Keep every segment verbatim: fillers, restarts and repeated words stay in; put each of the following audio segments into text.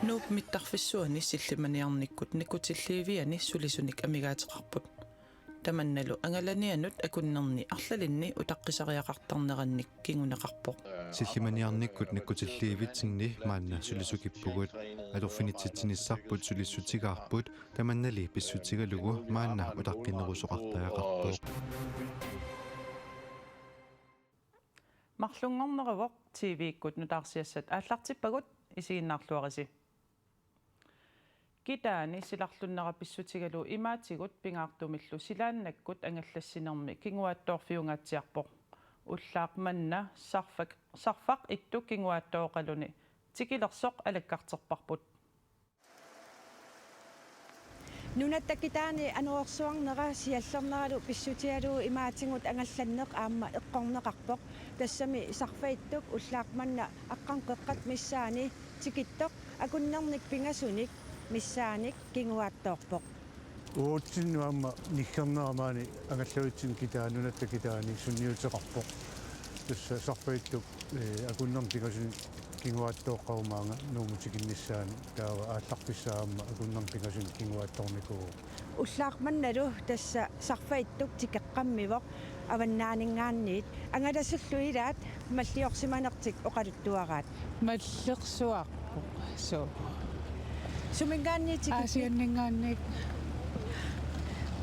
Nuup mittarfissuani sillimaniarnikkut nakkutilliiviani sulisunik amigaateqarput. Tamannalu angalanianut akunnerni arlalinni utaqqisariaqartarnerannik kinguneqarpoq. Sillimaniarnikkut nakkutilliivitsinni maanna sulisukippugut. Atorfinitsitsinissarput sulissutigaarput, tamannali pissutigalugu maanna utaqqinerusoqartariaqarpoq. Marlunngorneruvoq, T V-kkut nutaarsiassat aallartippagut, isiginnaarluarisi. Kitaani silarlunnera pissutigalugu imaatigut pingaartumillu silaannakkut angallassinermi kinguaattoorfiungaatsiarpoq. Ullaaq manna sarfaq, sarfaq ittuk kinguaattooqaluni tikilersoq alakkarterparput. Nunatta Kitaani anorersuarnera siallerneralu pissutigalugu imaatigut angallanneq aamma eqqorneqarpoq. Tassami sarfaq ittuk ullaaq manna aqqaneq qeqqata missaani tikittoq akunnernik pingasunik missaanik kinguaattoorpoq. Uatsinnut aamma niggernera maani angallagutsinni Kitaani, Nunatta Kitaani sunniuteqarpoq. Tassa sarfaq ittuk, ee, akunnernik pingasunik kinguaattooqqarumaarmat Nuummut tikinnissaanut, taava aallarfissaq aamma akunnernik pingasunik kinguaattoornikuuvoq. Ullaaq mannalu tassa sarfaq ittuk tikeqqammivoq avannaaninngaanniit, angalasullu ilaat malliorsimanertik oqaluttuaraat. Mallersuarpoq, suu. Suminngaanniit tikippit? Aasianninngaanniit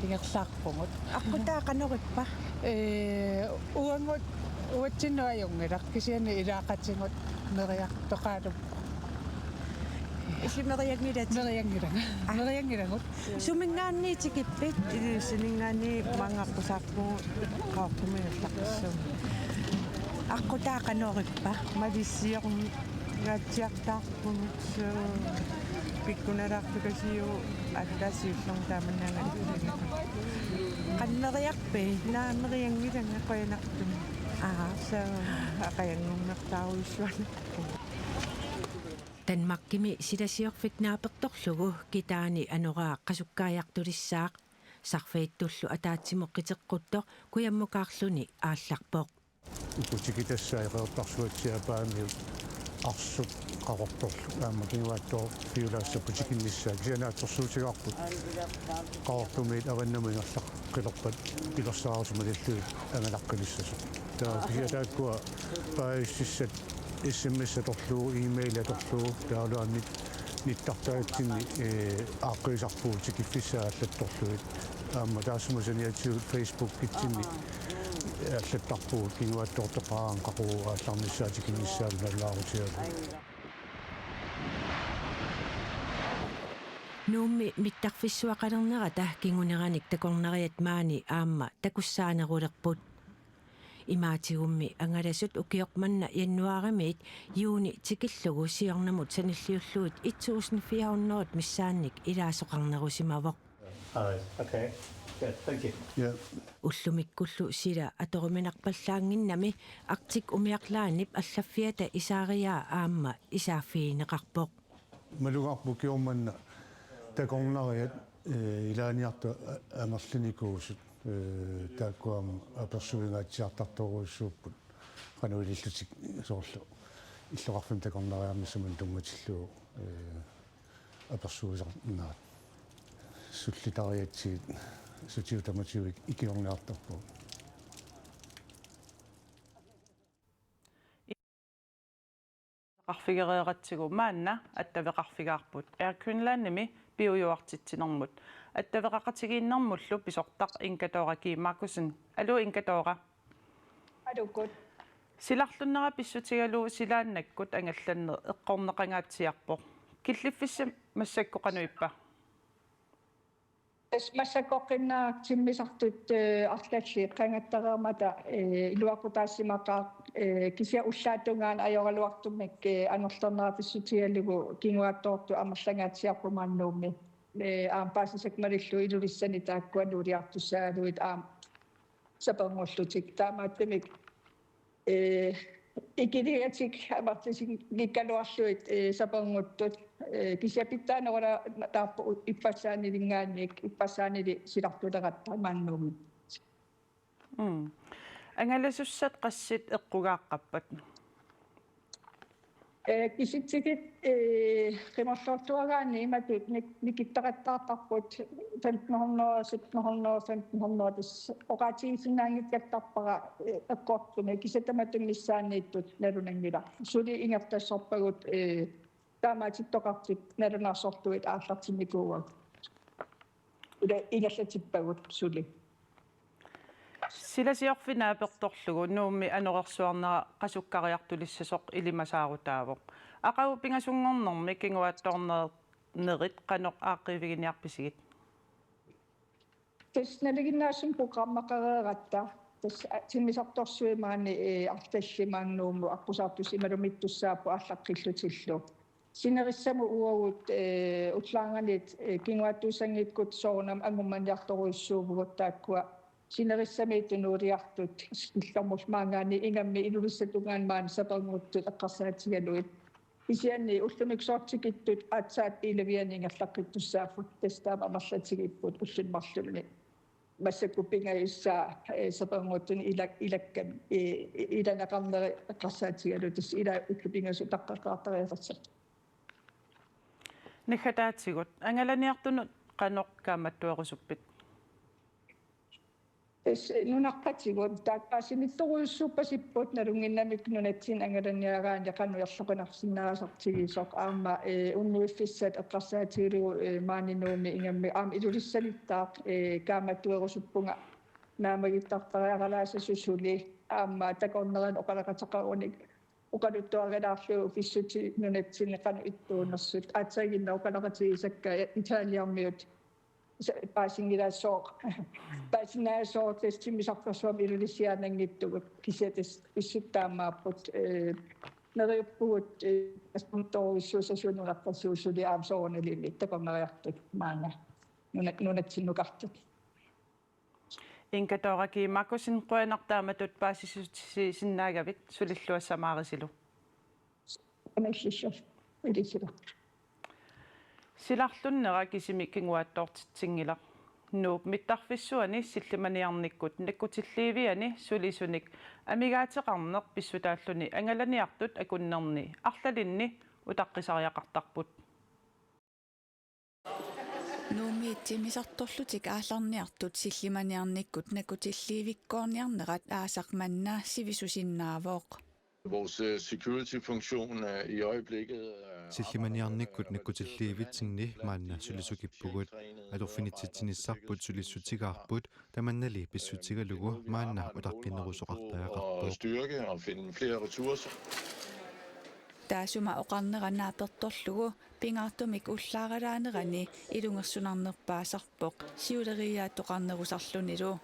ingerlaarpugut. Aqqutaa qanorippa? Ee, uagut, uatsinnut ajunngilaq, kisianni ilaaqatigut meriartoqaaluppoq. Illit merianngilatit? Merianngilanga. Aa. Merianngilagut. Suminngaanniit tikippit? Inuussuninngaanniit maanga aqqusaarpugut Qaqortumi allaqqissuunga. Aqqutaa qanorippa? Malissiorngaatsiartaarpugut, suu, pikkunalaartukasiuvoq, allaat siullermik taamannaanngilaq. Qanoq meriarpit? Naa, merianngilanga qujanartumik. Aa. Suu, aqajanngummertaarujussuanarpoq. Danmarkimi silasiorfik naapertorlugu Kitaani anoraa qasukkaajartulissaaq. Sarfaq ittullu ataatsimut qiteqquttoq kujammukaarluni aallarpoq. Uku tikitassaat Qeqertarsuatsiaat Paamiut Arsuk Qaqortorlu aamma kinguaattoorfiulaassapput tikinnissaat, kisianni naatsorsuutigaarput Qaqortumiit avannamut ingerlaqqilerpat pilersaarutit malillugit angalaqqilissasoq. Taava kisianni taakkua paasissutissat S M S atorlugu, e-mail atorlugu, taavalu aamma nit-, nittartagatsinni, ee, aaqqiisarpugut tikiffissaat allattorlugit. Aamma taassuma saniatigut Facebookitsinni allattarpugut kinguaattoortoqaraangat qaqugu aallarnissaa tikinnissaa nalunaarutigalugu. Nuummi mittarfissuaqalernerata kinguneranik takornariat maani aamma takussaanerulerput. Imaatigummi angalasut ukioq manna januaarimiit juuni tikillugu siornamut sanilliullugit et tusind fire hundrede missaannik ilaasoqarnerusimavoq. All right. Okay. Good. Thank you. Ja. Ullumikkullu sila atoruminarpallaannginnami Arctic umiarlaanip allaffiata isaariaa aamma isaaffigineqarpoq. Malugaarput ukioq manna takornariat, ee, ilaaniartut a-, amerlinikuusut, ee, taakku aamma apersuingaatsiartartorujussuupput qanoq ilillutik, soorlu illoqarfimmi takornariarnissamut tunngatillugu, ee, apersuisarnerat. Sullitariatsigit sutigut tamatigut ikiorniartarpagut. Qarfigereeratsigu maanna attaveqarfigaarput Air Greenlandimi piujuartitsinermut. Attaveqaqatigiinnermullu pisortaq Inga Dora G. Markussen. Aluu, Inga Dora. Aluukkut. Silarlunnera pissutigalugu silaannakkut angallanneq eqqorneqangaatsiarpoq. Killiffissaq massakkut qanoq ippa? Tassa massakkorpiaq timmisartut, ee, arlallit qangattareermata, ee, iluaqutaassimaqaaq, ee, kisianni ullaap tungaanut ajoraluartumik, ee, anorlernera pissutigalugu kinguaattoortut amerlangaatsiarput maani Nuummi. Ee, aamma paasisakka malillugu Ilulissani taakkua nuuliartussaagaluit aamma sapernngullutik. Taamaattumik ee, ikiligatik amerlisinngikkaluarlugit, ee, sapernguttut, ee, kisianni pitsaanerulaarpoq ippassaanilingaanniit, ippassaanili silartuleratta maani Nuummi. Mm. Angalasussat qassit eqqugaaqqappat? Eh, kisitsikit, eh, qimerloortuaraanni imatut nik-, nikittaqattaartarput femten hundrede, sytten hundrede, femten hundrede, tassa oqaatigisinnaanngikkallarpara, eh, eqqortumik kisianni tamatummissaanniittut nalunanngilaq. Suli ingerlassorpagut, eh, taamaatittoqartut nalunaarsorluit aallartinnikuuagut. Ila ingerlatippagut suli. Silasiorfiit naapertorlugu Nuummi anorersuarnera qasukkariartulissasoq ilimasaarutaavoq. Aqagu pingasunngornermi kinguaattoornerit qanoq aaqqiiviginiarpisigit? Tassa nalinginnaasumik programmeqareeratta. Tassa, a, timmisartorsuit maani, eh, arlallit maani Nuummut aqqusaartussat imaluunniit mittussaapput aallaqqillutillu. Sinerissamut uagut, eh, ullaarnganit, eh, kinguaattuussanngikkutta soorunami angumaniartorujussuuvugut taakkua sinerissami tunuuliartut killormut maanngaanniit ingammik Ilulissatungaani maani sapernguuttut eqqarsaatigalugit. Kisianni ullumikkut soorlu tikittut aatsaat ilaviani ingerlaqqittussaapput, tassa taama amerlatigipput ulluni marlunni. Massakkut pingajussaat, eh, sapernguuttunut ila-, ilakkami, eh, ilaneqarneri eqqarsaatigalugit, tassa ila ullut pingasut utaqqeqqaartariaqassapput. Naggataatigut, angalaniartunut qanoq kaammattuerusuppit? Tassa nunaqatigut taakku paasinittorujussuuppasipput, nalunnginnamikku nunatsinni angalaniaraanni qanoq erloqinarsinnaasartigisoq, aamma, eh, unnuiffissat eqqarsaatigalugu, eh, maani Nuummi ingammik aamma Ilulissaniittaaq, eh, kaammattuerusuppunga naammagittariaqalaassasoq suli, aamma takornarianik oqaloqateqarunik oqaluttuarilaarlugu pissutsit nunatsinni qanoq ittuunersut, aatsaannguaq oqaloqatigisakka Italiamiut sa-, paasinngilaassooq, paasinnaasooq tassa timmisartorsuarmi Ilulissaniinnanngikkutsigit, kisianni tassa pissutsit taamaapput, eh, neriuppugut, eh, astorujussuusasuununaqqassuusuli aamma soorunalimi takornariartut maanga nuna-, nunatsinnukartut. Inga Dora G. Markussen, qujanaq taamatut paasissutissiisinnaagavit, sulilluassamaarisilu. Anallissor ilisilu. Silarlunnera kisimi kinguaattoortitsinngilaq. Nuup mittarfissuani sillimaniarnikkut nakkutilliiviani sulisunik amigaateqarneq pissutaalluni angalaniartut akunnerni arlalinni utaqqisariaqartarput. Nuummiit timmisartorlutik aallarniartut sillimaniarnikkut nakkutilliivikkoorniarnerat aasaq manna sivisusinnaavoq. Vores, øh, security-funktion, øh, i øjeblikket, øh, Sillimaniarnikkut nakkutilliivitsinni maanna sulisukippugut. Atorfinitsitsinissarput sulissutigaarput, tamannali pissutigalugu maanna utaqqinerusoqartariaqarpoq. Styrke og finde flere ressourcer. Taassuma oqarnera naapertorlugu pingaartumik ullaaralaanerani ilungersunarnerpaasarpoq siuleriiaattoqarnerusarlunilu.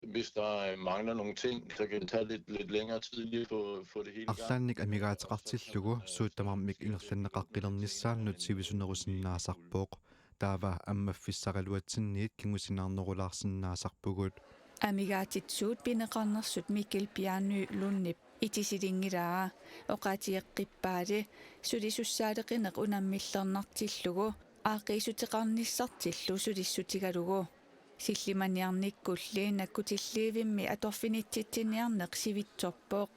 Hvis der mangler nogle ting, så kan det tage lidt, lidt længere tid lige at få, få det hele i gang. Arlaannik amigaateqartillugu suut tamarmik ingerlanneqaqqilernissaannut sivisunerusinnaasarpoq. Taava ammaffissaraluatsinniit kingusinaarnerulaarsinnaasarpugut. Amigaatit suut pineqarnersut Mikkel Bjarny Lundip itisilinngilara, oqaatigeqqippaali sulisussaaleqineq unammillernartillugu aaqqiissuteqarnissartillu sulissutigalugu. Sillimaniarnikkulli nakkutilliivimmi atorfinitsitsiniarneq sivitsorpoq.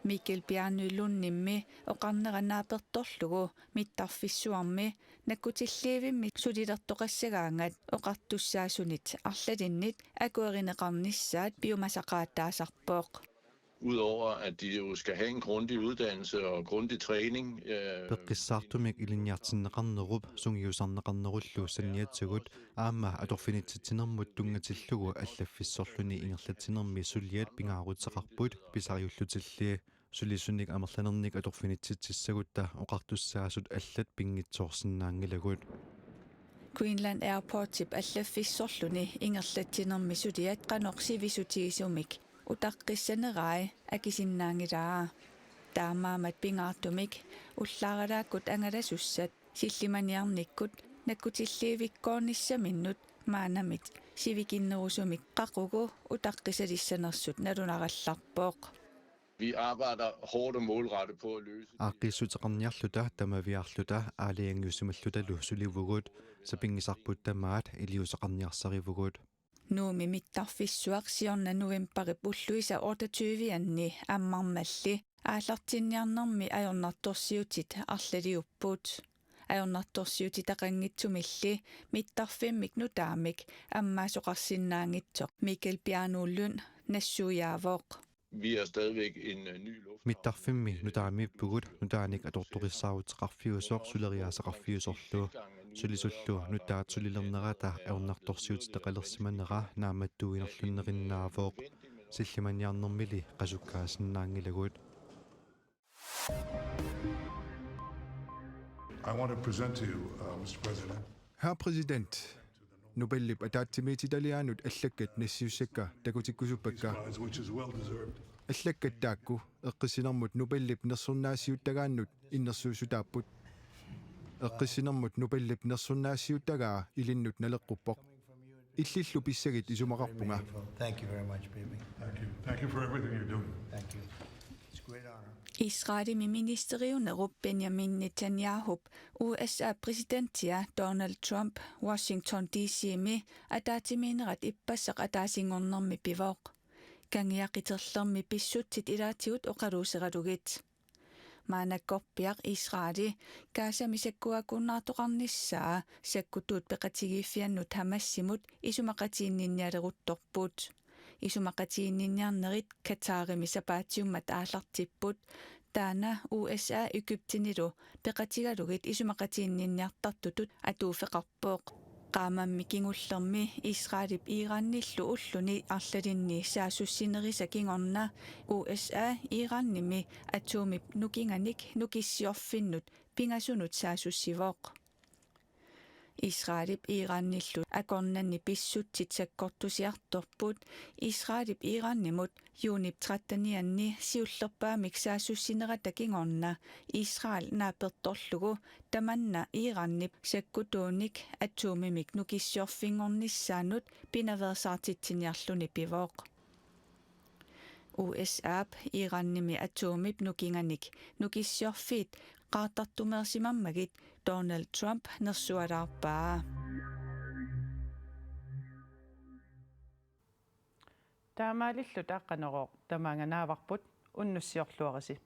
Mikkel Bjarny Lundimmi oqarnera naapertorlugu mittarfissuarmi nakkutilliivimmi sulilertoqassagaangat oqartussaasunit arlalinnit akuerineqarnissaat piumasaqaataasarpoq. Udover at de jo skal have en grundig uddannelse og grundig træning, øh, Peqqissaartumik ilinniartinneqarnerup sungiusarneqarnerullu saniatigut aamma atorfinitsitsinermut tunngatillugu allaffissorluni ingerlatsinermi suliat pingaaruteqarput pisariullutilli. Sulisunik amerlanernik atorfinitsitsissagutta oqartussaasut allat pinngitsoorsinnaanngilagut. Greenland Airportip allaffissorluni ingerlatsinermi suliat qanoq sivisutigisumik utaqqissanerai akisinnaanngilaa. Taamaammat pingaartumik ullaaralaakkut angalasussat sillimaniarnikkut nakkutilliivikkoornissaminnut maannamit sivikinnerusumik qaqugu utaqqisalissanersut nalunarallarpoq. Vi arbejder hårdt og målrettet på at løse. Aaqqiissuteqarniarluta tamaviaarluta aalajangiusimallutalu sulivugut, sapinngisarput tamaat iliuuseqarniarsarivugut. Nuummi mittarfissuaq siorna novembarip ulluisa otteogtyve-anni ammarmalli Aallartinniarnermi ajornartorsiutit arlaliupput. Ajornartorsiutitaqanngitsumilli mittarfimmik nutaamik ammaasoqarsinnaanngitsoq Mikkel Bjarnø Lund nassuiaavoq. Vi er stadigvæk en, øh, ny lufthavn. Mittarfimmi nutaamiippugut, nutaanik atortoqissaaruteqarfiusoq suleriaaseqarfiusorlu. Sulisullu nutaat sulilernerata ajornartorsiutitaqalersimanera naammattuinerlunnerinnaavoq. Sillimaniarnermili qasukkaasinnaanngilagut. I want to present to you, uh, Mister President. Herr Præsident, Nobelip ataatsimiititaliaanut allakkat nassiussakka takutikkusuppakka. Prize, which is well deserved. Allakkat taakku eqqissinermut Nobelip nersornaasiuttagaannut innersuussutaapput. Eqqissinermut Nobelip nersornaasiuttagaa ilinnut naleqquppoq. Illillu pissagit isumaqarpunga. Thank you very much, baby. Thank you. Thank you for everything you're doing. Thank you. It's a great honor. Israelimi ministeriunerup Benjamin Netanyahup U S A præsidentia Donald Trump Washington D C-mi ataatsimiinnerat ippassaq ataasinngornermi pivoq. Kangia qiterlermi pissutsit ilaatigut oqaluuseralugit. Maannakkorpiaq Israeli Gazami sakkuakunnaartoqarnissaa sakkutuut peqatigiiffiannut Hamasimut isumaqatiginninnialeruttorput. Isumaqatiginninniarnerit Qatarimi sapaatiummat aallartipput. Taanna U S A Egyptinilu peqatigalugit isumaqatiginninniartartutut atuuffeqarpoq. Qaammammik kingullermi Israelip Iranillu ulluni arlalinni saassussinerisa kingorna U S A Iranimi atomip nukinganik nukissiorfinnut pingasunut saassussivoq. Israelip Iranillu akornanni pissutsit sakkortusiartorput. Israelip Iranimut juunip trettenianni siullerpaamik saassussinerata kingorna Israel naapertorlugu tamanna Iranip sakkutuunik atomimik nukissiorfinngornissaanut pinaveersaartitsiniarluni pivoq. U S A-p Iranimi atomip nukinganik nukissiorfiit qaartartumeersimammagit Donald Trump nersualaarpaa. Taamaalilluta Qanorooq tamaanga naavarput, unnussiorluarisi.